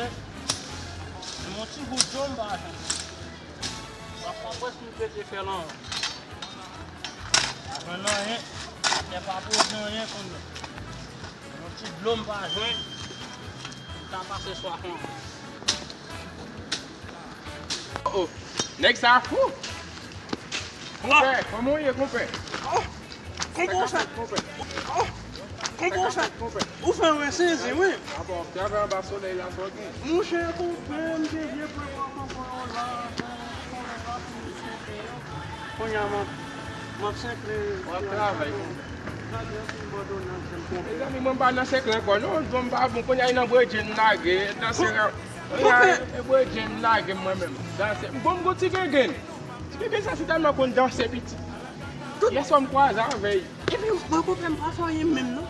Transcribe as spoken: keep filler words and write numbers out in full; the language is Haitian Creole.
Yon ti gout dlo m pa jwenn. W ap pa pwès m pete fè lan. Pa jwenn anyen. Atè pa poze anyen kounye a. Yon ti dlo m pa jwenn. M ta pase swaf anyen. Oh, oh. Nèg sa fou. Konpè, kòman w ye, konpè? Oh, konpè, w fè? Konpè. Oh, konpè, w fè? Konpè. Ou fè mwen sezi, wi. Apa w ap travay anba solèy la, sa w gen? Monchè, konpè, m te vle pran kòb ankò yo la. Kounye a, m ap, m ap senple. W ap travay, konpè. Gade yon ti bòdonad, konpè. Mezanmi, mwen m pa nan senple ankò, non, zòn m pa bon. Kounye a, e nan bredje m lage, nan sera. Kounye a, e bredje m lage mwen menm. Danse. Bon, m gon ti gengen. Ti gengen sa, se tèlman konn danse piti. Yèswa, m kwaze avè l. Epi, mwen, konpè, m pa fè anyen menm, non.